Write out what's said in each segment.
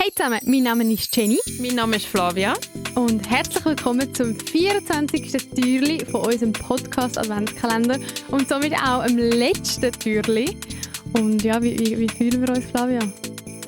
Hey zusammen, mein Name ist Jenny Mein Name ist Flavia. und herzlich willkommen zum 24. Türli von unserem Podcast Adventskalender und somit auch am letzten Türli. Und ja, wie fühlen wir uns, Flavia?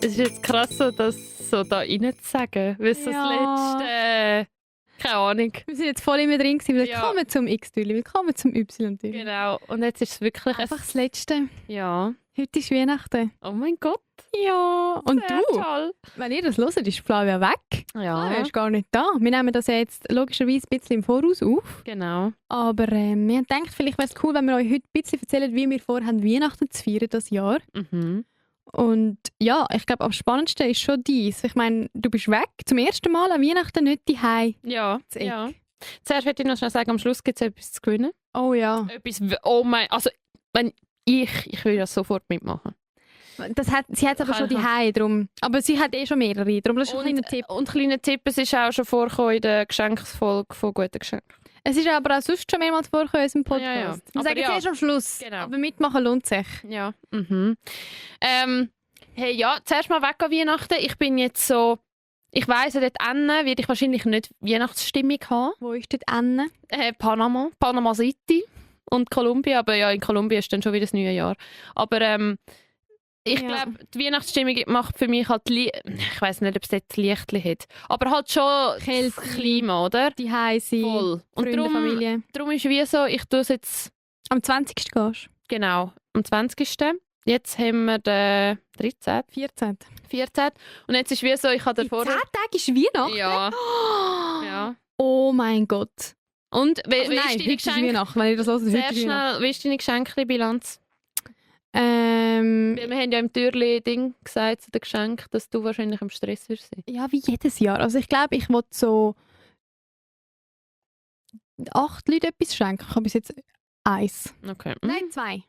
Es ist jetzt krass, so, das so da rein zu sagen. Weil so Ja. das letzte... keine Ahnung. Wir sind jetzt voll immer drin gewesen. Ja. Willkommen zum X-Türli, willkommen zum Y-Türli. Genau. Und jetzt ist es wirklich... Einfach das Letzte. Ja. Heute ist Weihnachten. Oh mein Gott. Ja. Und Sehr du, toll. wenn ihr das hört, ist Flavia weg. Ja. Er ist gar nicht da. Wir nehmen das ja jetzt logischerweise ein bisschen im Voraus auf. Genau. Aber wir haben gedacht, vielleicht wäre es cool, wenn wir euch heute ein bisschen erzählen, wie wir vorhaben, Weihnachten zu feiern das Jahr. Mhm. Und ja, ich glaube, am spannendsten ist schon dies. Ich meine, du bist weg, zum ersten Mal an Weihnachten nicht daheim. Ja. Das Eck. Ja. Zuerst möchte ich noch schnell sagen, am Schluss gibt es etwas zu gewinnen. Oh ja. Etwas... Oh mein... Also, wenn ich will ja sofort mitmachen. Sie hat es aber schon daheim, darum. Aber sie hat schon mehrere, darum das ist ein kleiner Tipp. Und kleiner Tipp, es ist auch schon vorgekommen in der Geschenksfolge von «Guten Geschenken». Es ist aber auch sonst schon mehrmals vorgekommen in unserem Podcast. Ja, ja. Wir Aber sagen es ja. erst am Schluss. Genau. Aber mitmachen lohnt sich. Ja. Mhm. Hey, ja, zuerst mal weg an Weihnachten. Ich bin jetzt so... Ich weiss, dort hinten werde ich wahrscheinlich nicht Weihnachtsstimmung haben. Wo ist dort Anne? Panama City und Kolumbien. Aber ja, in Kolumbien ist dann schon wieder das neue Jahr. Aber ich Ja. glaube, die Weihnachtsstimmung macht für mich halt... Ich weiss nicht, ob es dort Lichtli hat. Aber halt schon Kälte. das Klima, oder? Die Heise. Voll. Und Freunde, Familie. darum ist wie so, ich tue es jetzt... Am 20. gehst du? Genau, am 20. Jetzt haben wir den 13. 14. 14. Und jetzt ist wie so, ich habe In 10 davor... Tagen ist Weihnachten? Ja, Oh, ja. oh mein Gott. Und wie Also ist nein, deine heute ist Geschenk... Weihnachten, wenn ihr das hört, heute Sehr ist Weihnachten. schnell, wie ist deine Geschenkbilanz? Wir haben ja im Türli-Ding gesagt zu den Geschenken, dass du wahrscheinlich im Stress wirst sein. Ja, wie jedes Jahr. Also ich glaube, ich wollte so 8 Leute etwas schenken. Ich habe bis jetzt 1. Okay. Nein, 2.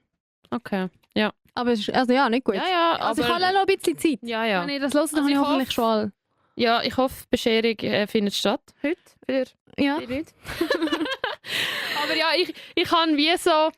Okay. Ja. Aber es ist, also ja, nicht gut. Ja, ja, Also ich aber... habe auch noch ein bisschen Zeit. Ja, ja. Wenn ihr das hört, dann Also habe ich ich hoffentlich hoffe- schon all. Ja, ich hoffe, die Bescherung findet statt heute für Ja. die Leute. Aber ja, ich habe wie so...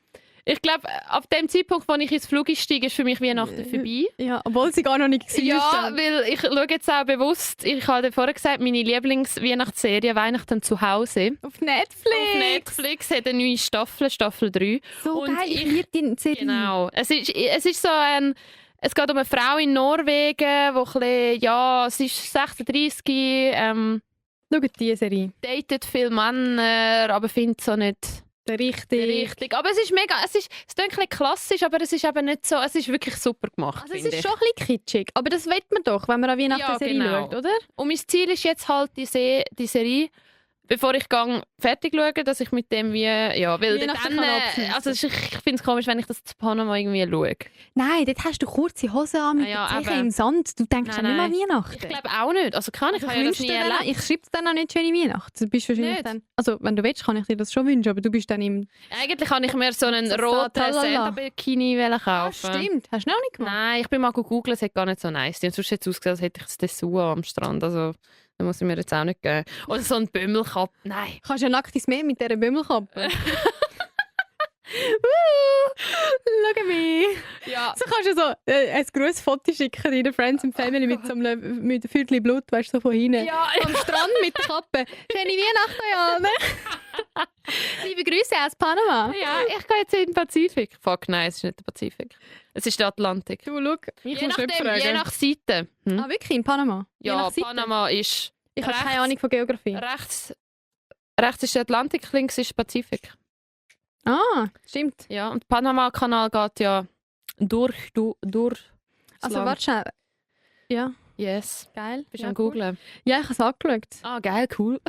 Ich glaube, ab dem Zeitpunkt, wo ich ins Flug steige, ist für mich Weihnachten vorbei. Ja, obwohl sie gar noch nicht gesehen Ja, weil ich schaue jetzt auch bewusst, ich habe vorher gesagt, meine Lieblings-Weihnachtsserie «Weihnachten zu Hause» Auf Netflix. auf Netflix hat eine neue Staffel, Staffel 3. So Und geil, ich ich- liebe die Serie. Genau. Es ist so ein... Es geht um eine Frau in Norwegen, die ein bisschen, ja, sie ist 36, Schaut diese Serie. datet viele Männer, aber findet so nicht Der richtige. richtig. Aber es ist mega, es klingt ein bisschen klassisch, aber es ist eben nicht so, es ist wirklich super gemacht, Also es finde ist ich. schon ein bisschen kitschig, aber das will man doch, wenn man an Weihnachten Ja, Serie genau. schaut, oder? Und mein Ziel ist jetzt halt die Serie, bevor ich fertig schaue, dass ich mit dem wie, ja, weil Weihnachten dann, kann abschliessen. also ich finde es komisch, wenn ich das zu Panama irgendwie schaue. Nein, dort hast du kurze Hosen an mit Ah ja, der Zeche eben. im Sand. Du denkst ja Nein, nicht mal an Ich Weihnachten. glaube auch nicht. Also kann ich, Also habe ja das wünsche nie dir dann auch- erlebt. ich schreibe es dann auch nicht schöne Weihnachten. Du bist wahrscheinlich Nicht? dann, also wenn du willst, kann ich dir das schon wünschen, aber du bist dann im... Eigentlich kann ich mir so einen So roten Tralala. Santa-Bikini kaufen. Stimmt, hast du noch nicht gemacht? Nein, ich bin mal gegoogelt, es hat gar nicht so nice. Und sonst hat es ausgesehen, als hätte ich das Dessous am Strand. Also, das muss ich mir jetzt auch nicht geben. Oder so ein Bümmelkappe. Nein. Kannst ja nacktes Meer mit dieser Bümmelkappe. Schau mich. Ja. So kannst du so ein grosses Foto schicken in der Friends and Family mit so einem mit einem Viertel Blut, weißt du, so von hinten. Ja, Am Strand mit der Kappe. Schöne Weihnachten, ja, ne? Liebe Grüße aus Panama. ja, ich gehe jetzt in den Pazifik. Fuck, nein, es ist nicht der Pazifik. Es ist der Atlantik. Du, schau, ich Je muss nicht nachdem, fragen. je nach Seite. Hm? Ah, wirklich? In Panama? Je Ja, nach Seite? Panama ist Ich habe keine rechts- Ahnung von Geografie. rechts ist der Atlantik, links ist der Pazifik. Ah, stimmt. Ja, und der Panama-Kanal geht ja durch. das Also, Land. warte schnell. Ja, Yes. geil. Bist du ja, am cool. Googlen? Ja, ich habe es angeschaut. Ah, geil, cool.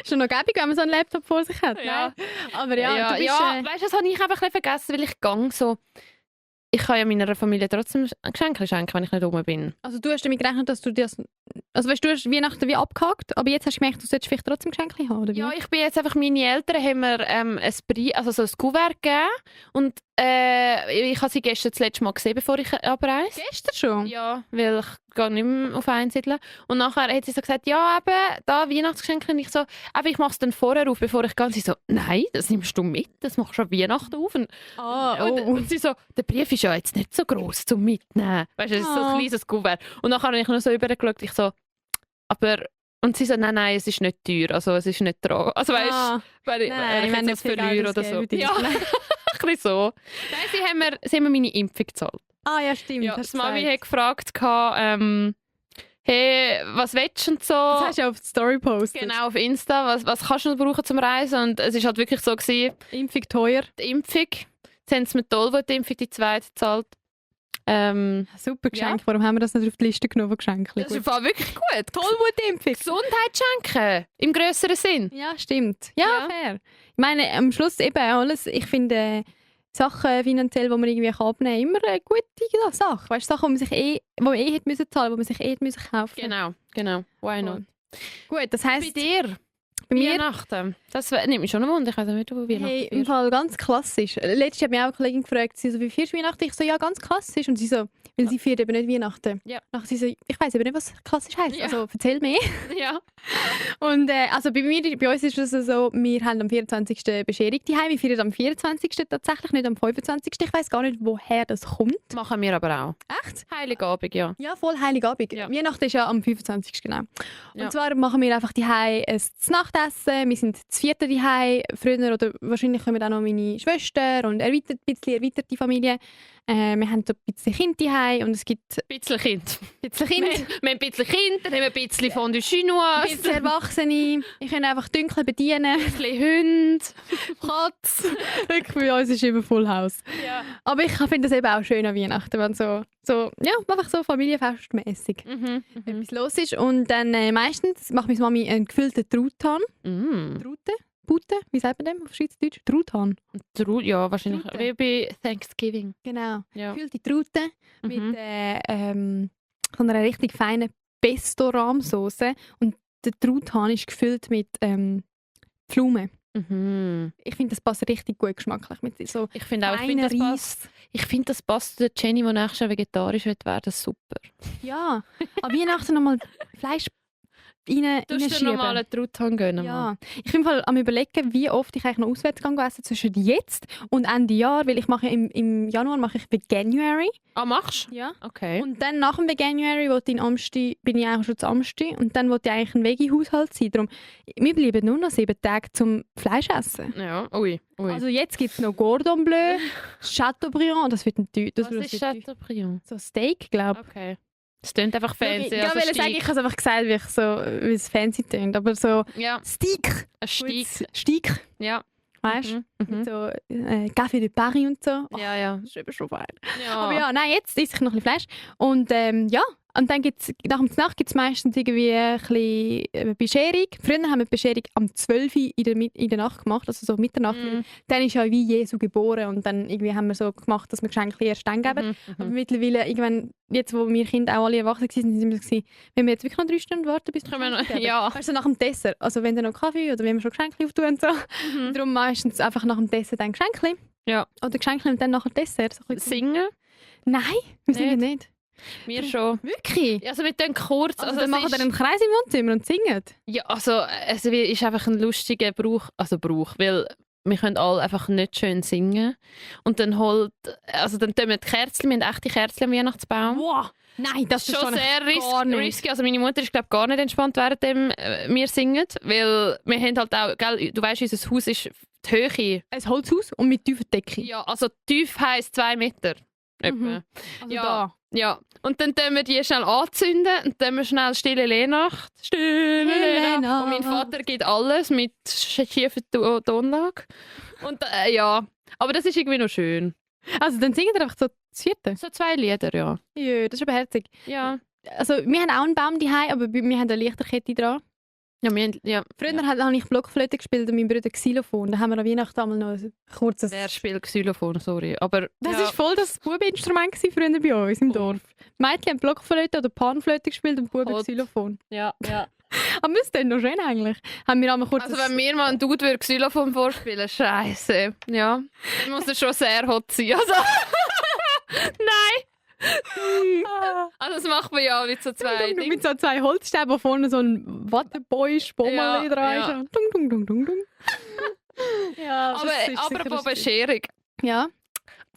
Ist schon noch gäbig, wenn man so einen Laptop vor sich hat. Ja. Nein. Aber ja, du bist... weißt du, das habe ich eben ein bisschen vergessen, weil ich gang so... Ich kann ja meiner Familie trotzdem Geschenke schenken, wenn ich nicht rum bin. Also du hast damit gerechnet, dass du das... Also weißt du, hast Weihnachten wie abgehakt, aber jetzt hast du gemerkt, du solltest vielleicht trotzdem Geschenke haben, oder wie? Ja, ich bin jetzt einfach... Meine Eltern haben mir ein Brief, also so ein Kuvert gegeben und ich habe sie gestern das letzte Mal gesehen, bevor ich abreise. Gestern schon? Ja, weil ich gehe nicht mehr auf Einsiedeln. Und nachher hat sie so gesagt, ja, eben, da Weihnachtsgeschenke. Und ich so, aber ich mache es dann vorher auf, bevor ich gehe. Und sie so, nein, das nimmst du mit, das machst du an Weihnachten auf. Und sie so, der Brief ist ja jetzt nicht so gross zum Mitnehmen. Weißt du, es ist so ein kleines Kuvert. Und nachher habe ich noch so übergeschaut, ich so, aber... Und sie so, nein, es ist nicht teuer, also es ist nicht dran. Also weißt du, wenn ich jetzt das verliere oder so. Ja, ein bisschen so. Nein, sie haben mir meine Impfung gezahlt. Ah ja, stimmt. Ja, die Mami hat gefragt, hey, was willst du und so. Das hast du ja auf die Story gepostet. Genau, auf Insta, was kannst du noch brauchen zum Reisen? Und es war halt wirklich so gewesen, Impfung teuer. Die Impfung, jetzt haben sie mir Tollwut die Impfung, die zweite gezahlt. Super Geschenk. Ja. Warum haben wir das nicht auf die Liste genommen? Geschenke? Das ist im Fall wirklich gut. Tollwutimpfung. Gesundheit schenken. Im grösseren Sinn. Ja, stimmt. Ja, fair. Ich meine, am Schluss eben alles, ich finde Sachen finanziell, die man irgendwie abnehmen kann, immer eine gute Sache. Weißt du, Sachen, die man eh hätte müssen zahlen, die man sich eh hätte müssen kaufen. Genau. Why not? Gut, das heisst... Bei dir? Bei mir? Weihnachten. Das nimmt mich schon ein Wunder. Ich weiß nicht, wo Weihnachten Hey, im Fall ganz klassisch. Letztes hat mich auch eine Kollegin gefragt, sie so, wie feierst du Weihnachten? Ich so, ja, ganz klassisch. Und sie so, weil sie feiert eben nicht Weihnachten. Ja. Nachher sie so, ich weiss eben nicht, was klassisch heisst. Ja. Also, erzähl mir. Ja. Und also bei uns ist es so, wir haben am 24. Bescherung daheim. Wir feiern am 24. tatsächlich, nicht am 25. Ich weiss gar nicht, woher das kommt. Machen wir aber auch. Echt? Heiligabend, ja. Ja, voll Heiligabend. Ja. Weihnachten ist ja am 25. genau. Ja. Und zwar machen wir einfach daheim ein Nachtessen. Wir sind das vierte daheim. Früher oder wahrscheinlich kommen auch noch meine Schwester und ein bisschen erweiterte Familie. Wir haben so ein bisschen Kind daheim und es gibt... Ein bisschen Kind. Wir haben ein bisschen Kind, dann haben wir ein bisschen Fondue Chinoise. Ein bisschen Erwachsene. Ich kann einfach dunkel bedienen. Ein bisschen Hunde. Katz. Wirklich, bei uns ist immer Full House. Ja. Aber ich finde das eben auch schön an Weihnachten, wenn so einfach so familienfestmäßig etwas los ist. Und dann meistens macht meine Mami einen gefüllten Truthahn. Pute, wie sagt man dem auf Schweizerdeutsch? Truthahn. Ja, wahrscheinlich. Trute. Wie bei Thanksgiving. Genau. Ja. Gefüllte Trute mit so einer richtig feinen Pesto-Rahmsauce. Und der Truthahn ist gefüllt mit Pflaumen. Ich finde, das passt richtig gut geschmacklich. Mit so ich finde das passt zu der Jenny, die nächstes Jahr vegetarisch wird werden. Super. Ja, an Weihnachten nochmal Fleisch Du nochmal einen Truthahn gönnen. Ja, ich bin am überlegen, wie oft ich eigentlich noch auswärts essen zwischen jetzt und Ende Jahr, weil ich mache im Januar mache ich Veganuary. Ah, machst du? Ja. Okay. Und dann nach dem Veganuary bin ich eigentlich schon zu Amsti und dann wollte ich eigentlich ein Veggie-Haushalt sein. Darum, wir bleiben nur noch 7 Tage zum Fleisch essen. Ja, ui. Also jetzt gibt es noch Cordon Bleu, Chateaubriand, das wird ein Was ist Chateaubriand? So Steak, glaube ich. Okay. Es klingt einfach fancy. Ich wollte sagen, ich habe es einfach gesagt, wie es fancy klingt. Aber so Steak. Ein Steak. Ja. Weißt du? Mit so Café de Paris und so. Ja. Das ist eben schon fein. Ja. Aber ja, nein, jetzt esse ich noch ein bisschen Fleisch. Und und dann gibt's, nach der Nacht gibt es meistens irgendwie ein bisschen Bescherung. Früher haben wir die Bescherung am 12 Uhr in der Nacht gemacht, also so Mitternacht. Dann ist ja wie Jesu geboren und dann irgendwie haben wir so gemacht, dass wir Geschenke erst dann geben. Aber mittlerweile, irgendwann, jetzt wo wir Kinder auch alle erwachsen waren, sind wir so, wenn wir jetzt wirklich noch 3 Stunden warten, bis wir ja. Weißt du, nach dem Dessert, also wenn dann noch Kaffee oder wenn wir schon Geschenke auftun und so. Darum meistens einfach nach dem Dessert dann Geschenke. Ja. Oder Geschenke und dann nachher Dessert. So Singen? Nein, wir singen nicht. Wir schon. Wirklich? Also wir tun kurz. Also dann machen wir einen Kreis im Wohnzimmer und singen? Ja, also es ist einfach ein lustiger Brauch, weil wir können alle einfach nicht schön singen. Und dann tun wir die Kerzen, wir haben echte Kerzen am Weihnachtsbaum. Wow! Nein, das ist schon sehr risky. Also meine Mutter ist glaube gar nicht entspannt, während wir singen, weil wir haben halt auch, gell, du weißt, unser Haus ist die Höhe. Ein Holzhaus und mit tiefer Decke. Ja, also tief heisst 2 Meter. Also ja. Ja, und dann tun wir die schnell anzünden und dann wir schnell Stille Lehnacht. Stille Lehnacht. Und mein Vater gibt alles mit schiefer Tonlage. Und ja, aber das ist irgendwie noch schön. Also dann singen wir einfach so das 4. So 2 Lieder, ja. Ja, das ist aber herzig. Ja. Also wir haben auch einen Baum daheim, aber wir haben eine Lichterkette dran. Ja, Früher habe ich Blockflöte gespielt und mein Bruder Xylophon. Da haben wir an Weihnachten einmal noch ein kurzes... Wer spielt Xylophon, sorry. Aber, das war voll das Bubeninstrument früher bei uns im Dorf. Mädchen haben Blockflöte oder Panflöte gespielt und Buben Xylophon. Ja. Aber wir sind noch schön eigentlich. Haben wir einmal kurz Also wenn mir mal ein Dude würde Xylophon vorspielen, scheiße. Ja, dann muss er schon sehr hot sein. Also, nein. Also das macht man ja mit so zwei Dingen. mit so 2 Holzstäben, wo vorne so ein Wattebäusch-Bommel Ja, dran ist. ja. Dung, dung, dung, dung, dung. Ja, Aber apropos Bescherung, Ja?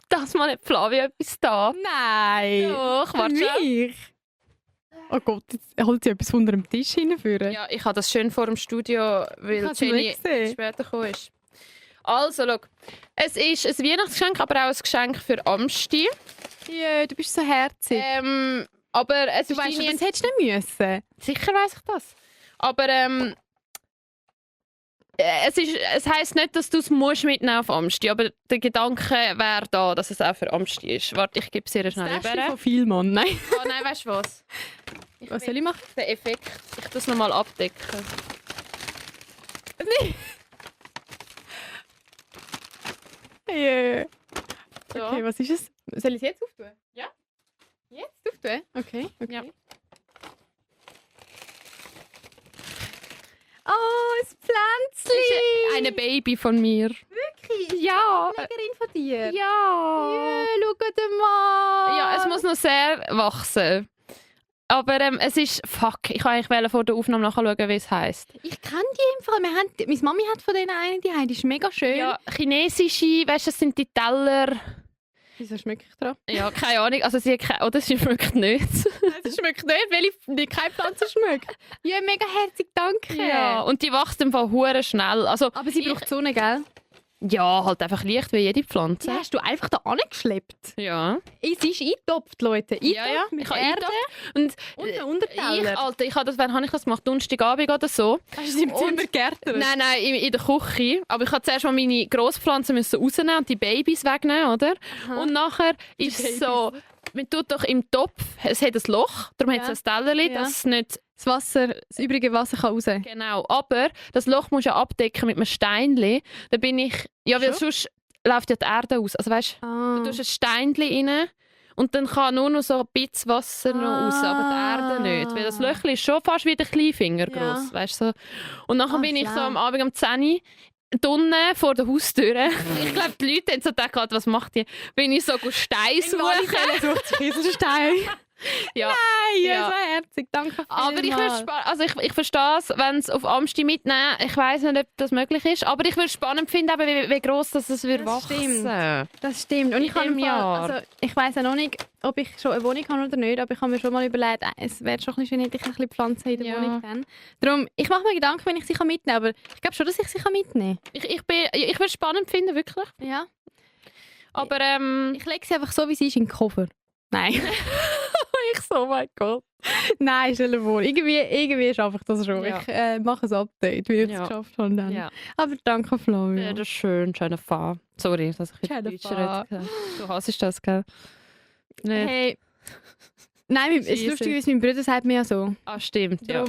dass man nicht Flavia etwas da. Nein! Doch, warte schon. Mich? Oh Gott, jetzt holt sie etwas unter dem Tisch hinführen. Ja, ich habe das schön vor dem Studio, weil hab's nicht Jenny gesehen. später gekommen ist. Also, schau. Es ist ein Weihnachtsgeschenk, aber auch ein Geschenk für Amsti. Ja, du bist so herzig. Aber es Du ist weißt, deine... das hättest du nicht müssen. Sicher weiss ich das. Aber es heisst nicht, dass du es mitnehmen auf Amsti, aber der Gedanke wäre da, dass es auch für Amsti ist. Warte, ich gebe es ihr schnell Das ist rüber. von viel, Mann. Nein. Oh nein, weißt du was? Was soll ich machen? Den Effekt. Ich tue es nochmal abdecken. Ja. So. Okay, was ist es? Soll ich es jetzt auftun? Ja. Jetzt auftun? Okay, okay. Ja. Oh, ein Das Pflänzchen! ist eine Baby von mir. Wirklich? Ja. Ablegerin von dir? Ja. Ja, schau mal! Ja, es muss noch sehr wachsen. Aber es ist... Fuck, ich wollte eigentlich vor der Aufnahme nachschauen, wie es heisst. Ich kenne die im Fall. Meine Mami hat von denen eine, die ist mega schön. Ja, chinesische, weißt du, das sind die Teller... Wieso schmecke ich dran? Ja, keine Ahnung. Also sie hat keine... Oder sie schmeckt nicht. Es schmeckt nicht, weil ich keine Pflanze schmeckt. Ja, mega herzig, danke. Ja, und die wächst im Fall hure schnell. Also, Aber sie braucht Sonne, gell? ja, halt einfach leicht wie jede Die Pflanze. hast du einfach da angeschleppt. Ja. Es ist eingetopft, Leute. Ja, ja. Mit Ich habe Erde Und und einen Unterteller. wann habe ich das gemacht? Donnerstagabend oder so. Hast du es im Zimmer gärtnert? Nein, in der Küche. Aber ich musste zuerst mal meine Grosspflanzen rausnehmen und die Babys wegnehmen, oder? Aha. Und nachher ist es so, man tut doch im Topf, es hat ein Loch, darum hat es ein Tellerli, Ja. dass es nicht... Das übrige Wasser kann raus. Genau, aber das Loch musst du ja abdecken mit einem Steinli. Da bin ich... Ja, weil sonst läuft ja die Erde aus. Also weißt Ah. du, tust ein Steinli rein und dann kann nur noch so ein bisschen Wasser noch raus, aber die Erde nicht. Weil das Löchli ist schon fast wie der Kleinfinger groß, Ja. weißt du. So. Und nachher bin ich so schlau. am Abend um 10 Uhr drinnen vor der Haustür. Ich glaube, die Leute haben so gedacht, was macht die? Bin ich so Stein suchen. sucht Kieselstein. Ja. Nein, Ja. so herzig, danke Aber ich, vielmals. ich verstehe es, wenn es auf Amsti mitnehmen. Ich weiß nicht, ob das möglich ist. Aber ich würde es spannend finden, eben, wie gross das wird Das wachsen. Das stimmt. Und In ich habe dem im Fall, Jahr. also ich weiss ja noch nicht, ob ich schon eine Wohnung habe oder nicht, aber ich habe mir schon mal überlegt, es wäre schon ein bisschen schön, hätte ich ein bisschen Pflanzen in der Ja. Wohnung dann. Darum, ich mache mir Gedanken, wenn ich sie mitnehmen kann, aber ich glaube schon, dass ich sie mitnehmen Ich würde es spannend finden, wirklich. kann. Ja. Aber Ich lege sie einfach so, wie sie ist, in den Koffer. Nein. ich so, oh mein Gott. Nein, stell dir vor. Irgendwie schaffe ich das schon. Ja. Ich mache ein Update, wie ich es Ja. geschafft habe dann. Ja. Aber danke, Flavia. Ja, das ist schön, schöner Fall. Sorry, dass ich Schöner jetzt Fall. Deutsch rede. Du hasst das, gell? Nicht? Hey. Nein, es ist Easy. lustig, weil mein Bruder sagt mir ja so. Ah, stimmt, ja.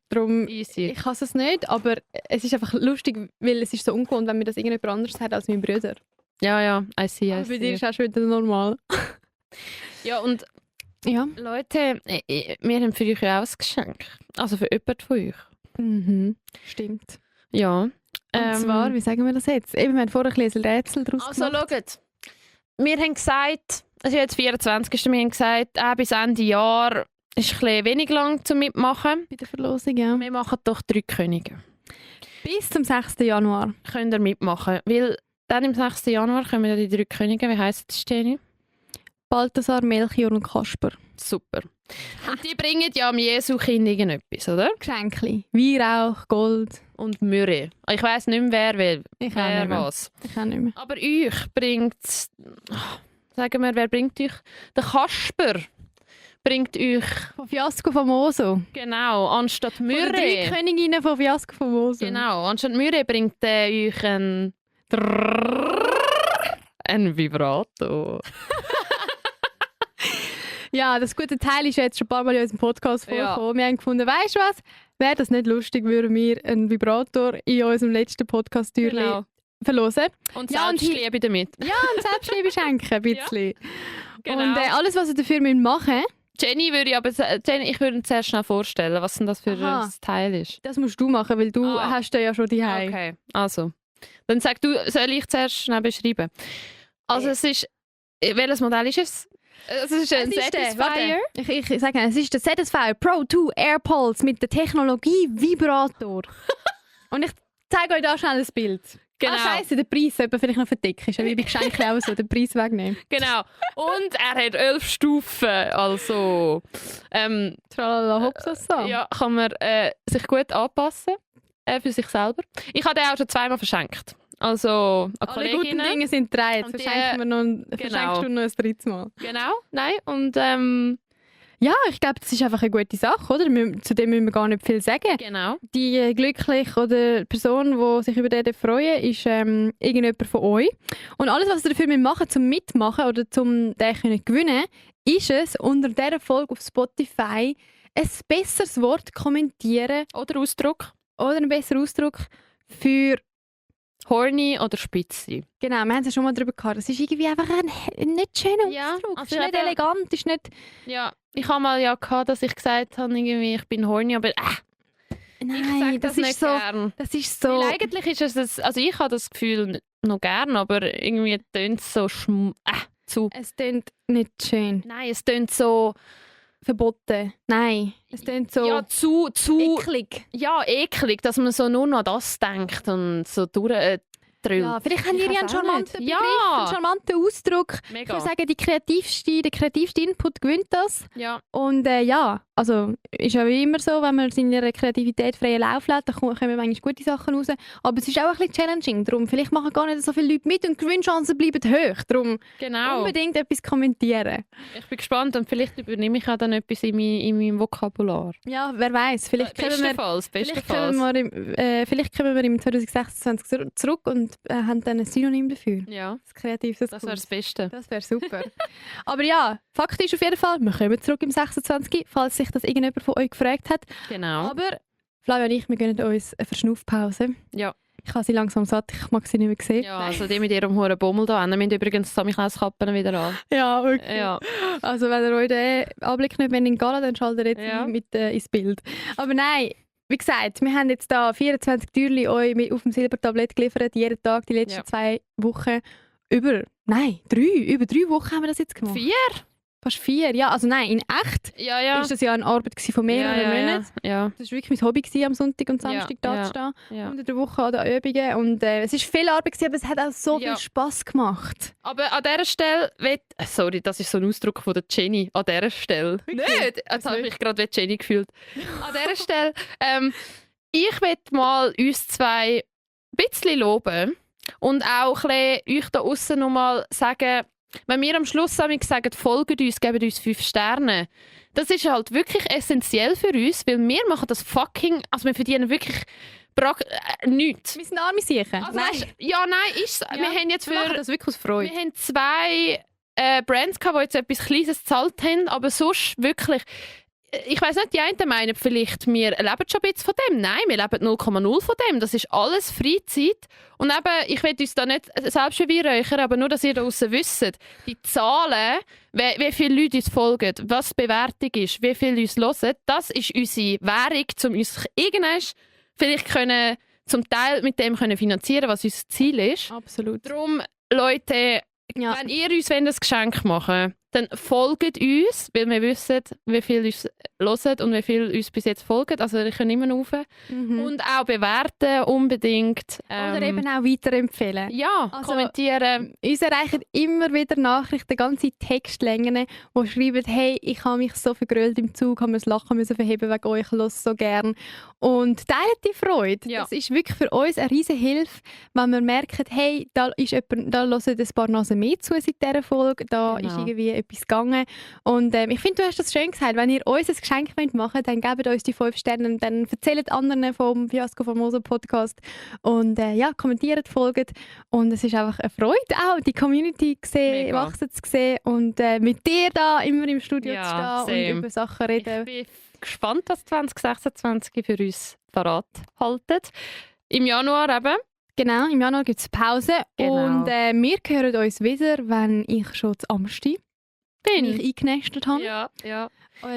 Drum Easy. ich hasse es nicht, aber es ist einfach lustig, weil es ist so ungewohnt, wenn mir das irgendjemand anderes sagt als mein Bruder. Ja, I see. Aber bei dir ist es auch schon wieder normal. Ja, und Ja. Leute, wir haben für euch ja auch ein Geschenk. Also für jemanden von euch. Mhm. Stimmt. Ja. Und zwar, wie sagen wir das jetzt? Eben, wir haben vorher ein bisschen Rätsel daraus Also gemacht. schaut, wir haben gesagt, es ist jetzt 24. Wir haben gesagt, bis Ende Jahr ist ein bisschen wenig lang zum Mitmachen. Bei der Verlosung, ja. Wir machen doch 3 Könige. Bis zum 6. Januar. Könnt ihr mitmachen. Weil dann im 6. Januar kommen ja die 3 Könige. Wie heisst das, Jenny? Balthasar, Melchior und Kasper. Super. Und die bringen ja am Jesu-Kind irgendetwas, oder? Geschenkli. Weihrauch, Gold. Und Myrrhe. Ich weiss nicht mehr, wer Ich auch wer nicht mehr. was. Ich auch nicht mehr. Aber euch bringt... Sagen wir, wer bringt euch? Der Kasper bringt euch... Von Fiasco Famoso. Genau, anstatt Von den 3 Myrrhe... Königinnen von Fiasco Famoso. Genau, anstatt Myrrhe bringt euch ein Vibrato. Ja, das gute Teil ist jetzt schon ein paar Mal in unserem Podcast Ja. vorgekommen. Wir haben gefunden, weißt du was? Wäre das nicht lustig, würden wir einen Vibrator in unserem letzten Podcast-Türchen Genau. verlosen. Und Ja, und Selbstliebe damit. Ja, und Selbstliebe schenken ein bisschen. Genau. Und alles, was ihr dafür machen müsst, Jenny würde ich aber ich würde zuerst schnell vorstellen, was denn das für Aha. ein Teil ist. Das musst du machen, weil du hast den ja schon daheim. Okay, also. Dann sag du, soll ich zuerst schnell beschreiben? Also es ist, welches Modell ist es? Es ist ein Satisfyer. Ich sage, es ist der Satisfyer Pro 2 AirPods mit der Technologie Vibrator. Und ich zeige euch da schnell ein Bild. Genau. Scheiße, der Preis sollte vielleicht noch verdeckt. Ist ja wie bei Geschenken auch so, den Preis wegnehmen. Genau. Und er hat 11 Stufen. Also, Tralala, hoppsa so. ja, kann man sich gut anpassen für sich selber. Ich habe den auch schon zweimal verschenkt. Also, an Alle guten Kolleginnen. Dinge sind drei. Jetzt Und die- verschenkst du noch ein drittes Mal. Genau, nein. Und Ja, ich glaube, das ist einfach eine gute Sache, oder? Zu dem müssen wir gar nicht viel sagen. genau. Die glückliche oder Person, die sich über den freuen, ist irgendjemand von euch. Und alles, was ihr dafür machen müsst, zum Mitmachen oder zum den können gewinnen, ist es, unter dieser Folge auf Spotify ein besseres Wort kommentieren Oder Ausdruck. oder einen besseren Ausdruck für... Horny oder Spitze. Genau, wir haben es ja schon mal darüber gehabt. Das ist irgendwie einfach ein nicht schöner Ja, Ausdruck. also ist nicht eben- elegant, ist nicht... Ja, ich habe mal ja gehabt, dass ich gesagt habe, irgendwie, ich bin horny, aber ich Nein, sage das das ist nicht so... gern. Das ist so... Weil eigentlich ist es, also ich habe das Gefühl noch gern, aber irgendwie tönt es so zu. Es klingt nicht schön. Nein, es tönt so, Verboten. Nein, es klingt so... ja, zu eklig. ja, eklig, dass man so nur noch an das denkt und so durchdrüllt. Ja, vielleicht haben Ich ihr ja einen weiss auch charmanten nicht. Begriff, Ja. einen charmanten Ausdruck. Ich Mega. würde sagen, der kreativste Input gewinnt das. Ja, Und ja, also ist ja wie immer so, wenn man seiner Kreativität freien Lauf lässt, dann kommen manchmal gute Sachen raus. Aber es ist auch ein bisschen challenging. Darum, vielleicht machen gar nicht so viele Leute mit und die Gewinnchancen bleiben hoch. Darum genau. unbedingt etwas kommentieren. Ich bin gespannt und vielleicht übernehme ich auch dann etwas in meinem Vokabular. Ja, wer weiß. Vielleicht können wir... Bestenfalls. Vielleicht kommen wir im 2026 zurück und haben dann ein Synonym dafür. Ja, Das Kreatives. das wäre das Beste. Das wäre super. Aber ja, Fakt ist auf jeden Fall, wir kommen zurück im 26, falls sich das irgendjemand von euch gefragt hat. Genau. Aber Flavia und ich, wir gönnen uns eine Verschnaufpause. Ja. Ich habe sie langsam satt, ich mag sie nicht mehr sehen. Ja, also die mit ihrem hohen Bommel da. Wir haben übrigens die Samichlauskappen wieder an. Ja, okay. Ja. Also wenn ihr euch den Anblick nicht in Gala, dann schaltet ihr jetzt Ja. mit ins Bild. Aber nein, wie gesagt, wir haben jetzt da 24 Türchen euch auf dem Silbertablett geliefert, jeden Tag, die letzten 2 Wochen. Über 3 Wochen haben wir das jetzt gemacht. 4? Fast 4, ja. Also nein, in echt Ja, ja. ist das ja eine Arbeit gewesen von mehreren Monaten. Ja. Das war wirklich mein Hobby, gewesen, am Sonntag und Samstag da Ja, zu stehen. Ja. Unter der Woche an den Übungen. Und es war viel Arbeit, gewesen, aber es hat auch so Ja. viel Spass gemacht. Aber an dieser Stelle sorry, das ist so ein Ausdruck von der Jenny. An dieser Stelle. Wirklich? Nicht! Jetzt habe ich mich gerade wie Jenny gefühlt. An dieser Stelle. Ich will mal uns zwei ein bisschen loben und auch ein bisschen euch da aussen noch mal sagen, wenn wir am Schluss sagen, folgt uns, gebt uns 5 Sterne, das ist halt wirklich essentiell für uns, weil wir machen das also wir verdienen wirklich nichts. Wir sind arme Sicher. Also, weisst, ja, nein, ist Ja, wir haben jetzt wir machen für... das wirklich aus Freude. Wir haben 2 Brands gehabt, die jetzt etwas Kleines gezahlt haben, aber sonst wirklich... Ich weiss nicht, die einen meinen vielleicht, wir leben schon ein bisschen von dem. Nein, wir leben 0,0 von dem. Das ist alles Freizeit. Und eben, ich will uns da nicht selbst beweihräuchern, aber nur, dass ihr da draussen wisst, die Zahlen, wie viele Leute uns folgen, was die Bewertung ist, wie viele uns hören, das ist unsere Währung, um uns irgendwann vielleicht können, zum Teil mit dem können finanzieren, was unser Ziel ist. Absolut. Darum, Leute, Ja. wenn ihr uns ein Geschenk machen wollt, dann folgt uns, weil wir wissen, wie viele uns hören und wie viele uns bis jetzt folgen. Also ihr könnt immer rauf. Mhm. Und auch bewerten unbedingt. Oder eben auch weiterempfehlen. Ja, Also, kommentieren. Uns erreichen immer wieder Nachrichten, ganze Textlängen, die schreiben, hey, ich habe mich so vergrölt im Zug, habe mir das Lachen müssen verheben wegen euch, ich höre es so gern. Und teilt die Freude. Ja. Das ist wirklich für uns eine riesen Hilfe, wenn wir merken, hey, da hören ein paar Nasen mehr zu seit dieser Folge, da Genau. ist irgendwie etwas gegangen. Und ich finde, du hast das schön gesagt, wenn ihr uns ein Geschenk machen wollt, dann gebt uns die 5 Sterne und dann erzählt anderen vom Fiasco Famoso Podcast und ja, kommentiert, folgt. Und es ist einfach eine Freude, auch die Community gesehen, Mega. wachsen zu sehen und mit dir da immer im Studio Ja, zu stehen same. und über Sachen reden. Ich bin gespannt, was 2026 für uns parat haltet. Im Januar eben. Genau, im Januar gibt es Pause Genau. und wir hören uns wieder, wenn ich schon zu Amsti mich eingenestet habe. Ja, ja.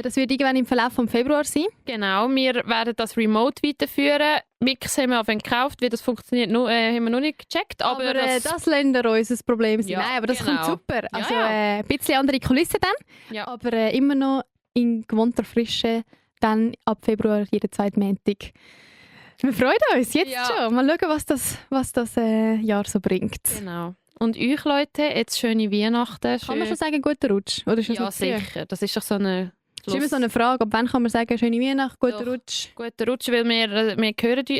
Das wird irgendwann im Verlauf vom Februar sein. Genau, wir werden das remote weiterführen. Mix haben wir auf gekauft, wie das funktioniert, haben wir noch nicht gecheckt. Aber das länder uns ein Problem sein. Ja, Nein, aber das genau. kommt super. Also Ja. ein bisschen andere Kulisse dann, Ja. aber immer noch in gewohnter Frische, dann ab Februar jeden zweiten Montag. Wir freuen uns jetzt Ja. schon. Mal schauen, was das Jahr so bringt. Genau. Und euch Leute, jetzt schöne Weihnachten. Kann man schon sagen, guten Rutsch? Oder ist das Ja, noch zu früh? sicher. Das ist doch so eine... Das ist immer so eine Frage, ab wann kann man sagen, schöne Weihnachten, guten Doch. Rutsch? Guter Rutsch, weil wir hören die...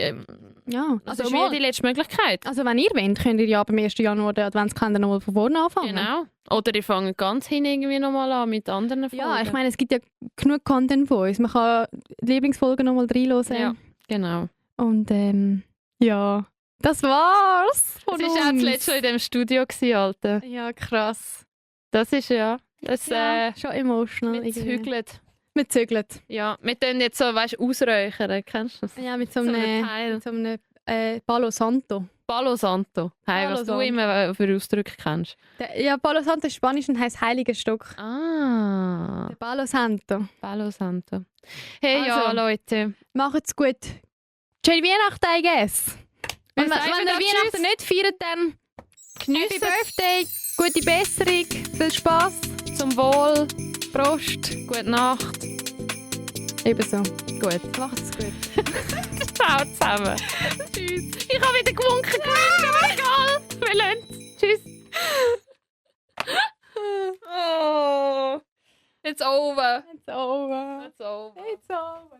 Ja, Das ist mal. wieder die letzte Möglichkeit. Also wenn ihr wollt, könnt ihr ja am 1. Januar den Adventskalender nochmal von vorne anfangen. Genau. Oder ihr fangt ganz hin irgendwie nochmal an mit anderen Folgen. Ja, ich meine, es gibt ja genug Content von uns. Man kann die Lieblingsfolgen nochmal reinhören. Ja, genau. Und ja, das war's von Das war auch uns. zuletzt schon in diesem Studio, Alter. Ja, krass. Das ist ja... Das, Ja, schon emotional. mit irgendwie. Hügelt. Mit Zügelt. Ja, wir tun jetzt so, weißt du, ausräuchern. Kennst du das? Ja, mit so So einem einem, Teil. mit so einem Palo Santo. Palo Santo. Hey, Palo was du Santo. immer für Ausdrücke kennst. Ja, Palo Santo ist Spanisch und heisst heiliger Stock. Ah, Der Palo Santo. Palo Santo. Hey, ja, Also. Leute. Macht's gut. Schöne Weihnachten, I guess. Wir Und wenn sagen ihr da Weihnachten Tschüss. nicht feiert, dann Happy Geniessen Birthday, gute Besserung, viel Spass, zum Wohl. Prost. Gute Nacht. Ebenso. Gut. Macht's gut. Ciao zusammen. Tschüss. Ich habe wieder gewunken, aber egal. Wir lassen Tschüss. Oh. It's over. It's over. It's over. It's over.